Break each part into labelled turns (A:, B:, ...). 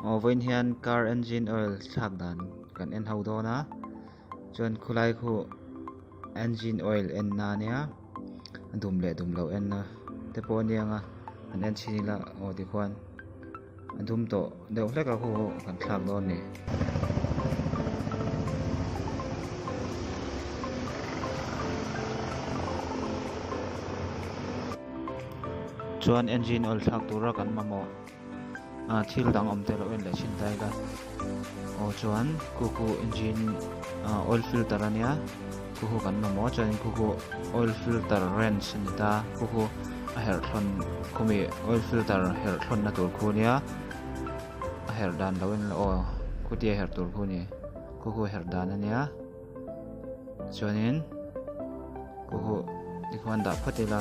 A: Aw vawiin hian car engine oil thlak dan kan en ho dawn a chuan khulai khu engine oil en na ania a dum leh dum loh en na te pawh a nia nga han en chhin ila aw tikhuan a dum tawh deuh hlek a khu kan thlak dawn a ni. Chuan engine oil thlak tura kan mamawh ah thil dang awm te lo en leh thin ta ila aw chuan khu khu engine ah oil filter ania khu khu kan mamawh a chuanin khu khu oil filter wrench a ni ta khu khu a herh thlawn khumi oil filter herh thlawn na tur khu ania a herh dan lo en la aw khutia herh tur khu a ni khu khu herh dan ania chuanin khu khu tikhuan dah phawt ila.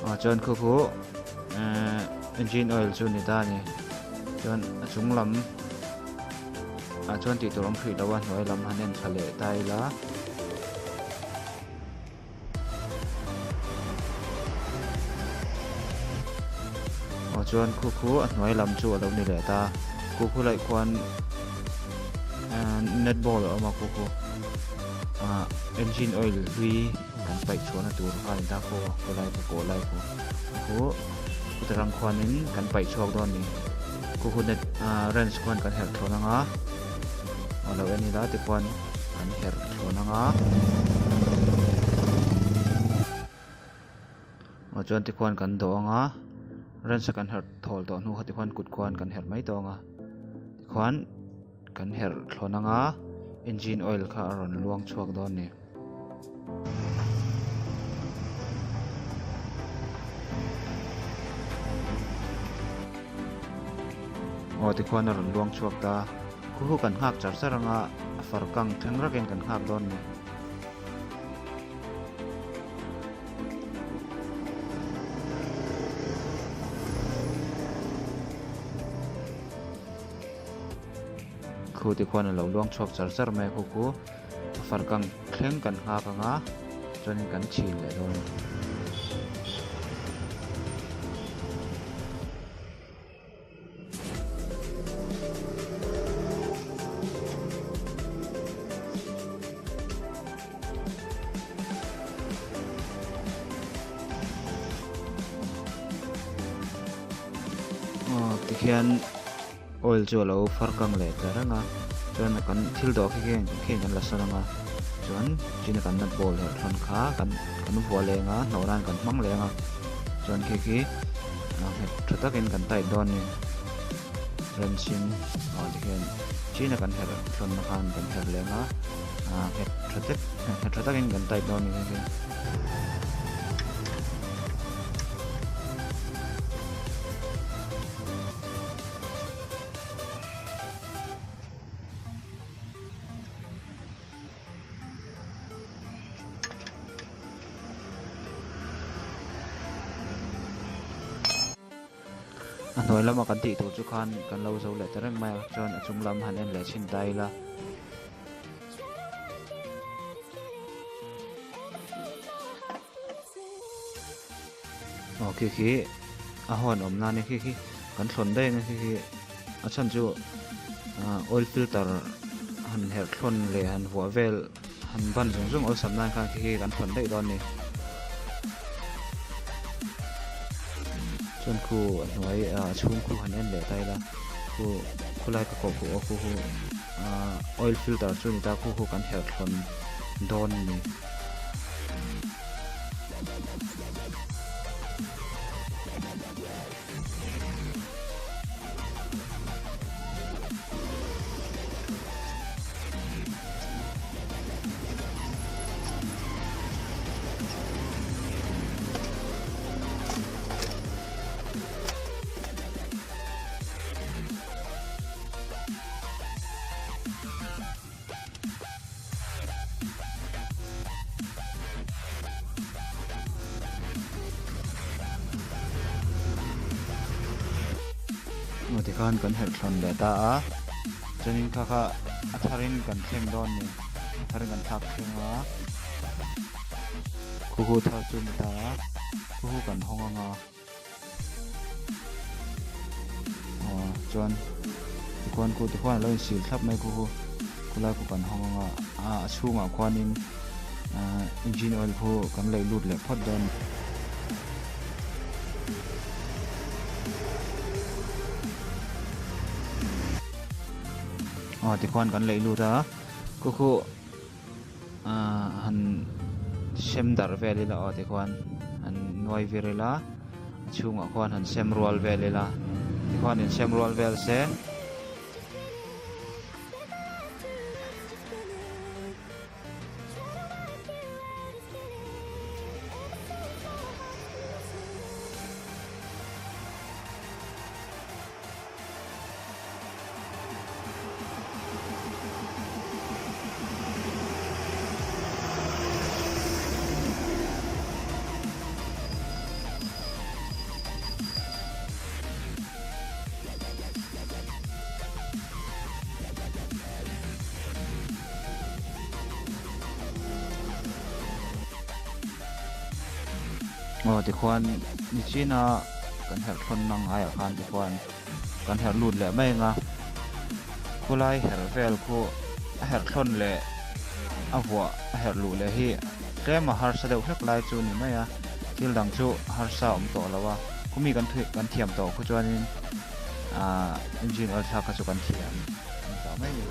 A: Ah chuan khu khu ehh engine oil chu a ni ta a ni chuan a chung lam ah chuan tih tur awm hrih lo a hnuai lam han en thla leh ta ila. Aw chuan khu khu a hnuai lam chu a lo ni leh ta khu khu laih khuan ehh net ball a awm a khu khu ah engine oil hlui. Kan paih chhuahna tur kha a ni ta khaw khawlai ka kawh lai khu khu chuta rang khuanin kan paih chhuak dawn a ni khu hun ah wrench khuan kan herh thlawn anga aw lo en ila tikhuan kan herh thlawn anga aw chuan tikhuan kan dawh anga wrench a kan herh thawl tawh hnu kha tikhuan kut khuan kan herh mai tawh anga tikhuan. Kan herh thlawn anga engine oil kha a rawn luang chhuak dawn a ni. Aw tikhuan a rawn luang chhuak ta. Khu hu kan nghak char char anga a far kang thleng rakin kan nghak dawn a ni. Khu te khuan a lo luang chhuak char char mai a khu khu a far kang thleng kan nghak ang a chuanin kan chhin leh dawn a ni. Aw tikhian. Oil chu a lo far kang leh ta reng a chuan kan thil dawh khi khian khian kan la sawn ang a chuan china kan nut ball herh thawn kha kan kan vuah leng a hnawh nan kan hmang leng a chuan khi khi nghet tha takin kan tight dawn a ni wrench in aw tikhian china kan herh thawn na khan kan herh leng a nghet tha tak nghet tha takin kan tight dawn a ni khi khi. A hnuai lama kan tih tur chu khan kan lo zo leh ta reng mai a chuan a chung lam han en leh chhin ta ila. Aw khi khi a hawn awm nan khi khi kan thlawn daih ang a khi khi a chhan chu ah oil filter han herh thlawn leh han vuah vel han ban zung zung awlsam nan khan khi khi kan thlawn daih dawn a ni chuan khu a hnuai ah a chhung khu han en leh ta ila khu khulai ka kawh khuh a khu khu ah oil filter chu a ni ta khu khu kan herh thlawn dawn a ni. Aw tikhan kan herh thlawn leh ta a chuanin kha kha a tharin kan thleng dawn a ni a tharin kan thlak thleng a khuhu thar chu a ni ta a khuhu kan hawng ang a. chuan tikhuan khu tikhuan alo insil thlap mai khu khu khulai khu kan hawng anga a chhungah khuanin ahh engine oil khu kan leih lut leh phawt dawn. Aw tikhuan kan leih lut a khu khu ahh han sem darh vel ila aw tikhuan han nuai vir ila a chhungah khuan han sem rual vel ila tikhuan insem rual vel se. Aw tikhuan nichina kan herh thlawn na ngaiah khan tikhuan kan herh lut leh mai ang a khulai herh vel khu a herh thlawn leh a vuah a herh luh leh hi tlem a harsa deuh hlek lai chu a ni mai a thil dang chu harsa a awm tawh lo a khumi kan kan thiam tawh khu chuanin ahh engine oil thlak kha chu kan thiam a ni tawh mai a ni.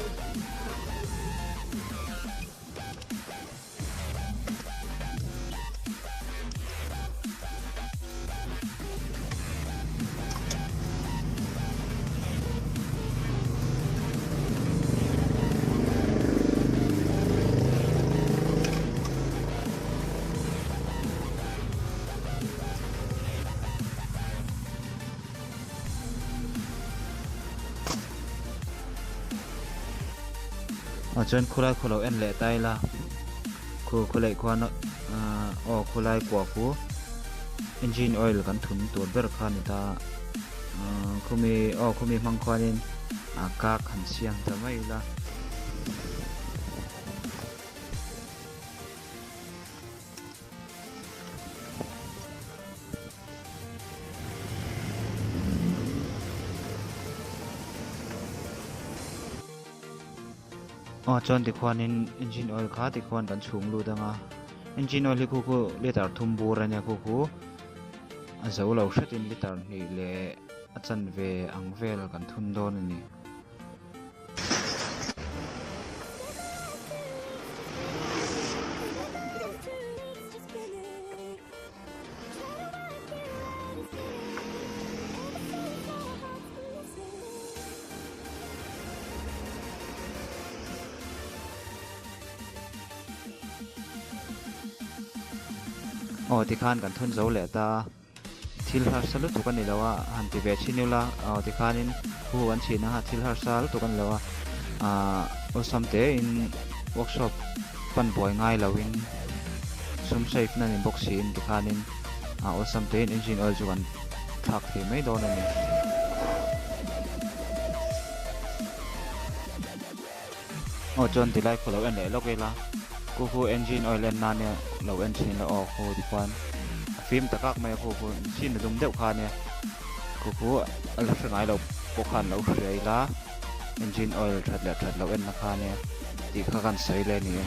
A: Aw chuan khulai khu lo en leh ta ila khu khulai khuan aw khulai kua khu engine oil kan thun tur ber kha a ni ta khumi aw khumi hmang khuanin a kak han siam ta mai ila. Aw chuan tikhuanin engine oil kha tikhuan kan chhung lut anga engine oil hi khu khu liter thum bur ania khu khu a zo lo hretin liter hnih leh a chanve ang vel kan thun dawn a ni. Aw tikhan kan thun zo leh ta a thil harsa lutuk a ni lo a han ti ve thin ula aw tikhanin hu an chhin a thil harsa lutuk a ni lo a ahh awlsam te in workshop pan buai ngai lo in sum save na ni bawk si in tikhanin ah awlsam te in engine oil chu kan thlak thei mai dawn a ni. Aw chuan tilai khu lo en leh lawk ila khu khu engine oil en nan nia lo en thin ila aw khu tikhuan a fim tak ak mai a khu khu chin a dum deuh kha ania khu khu a la hre ngai lo pawh khan lo hria ila engine oil that leh that loh en na kha ania tih kha kan sawi leh a ni e.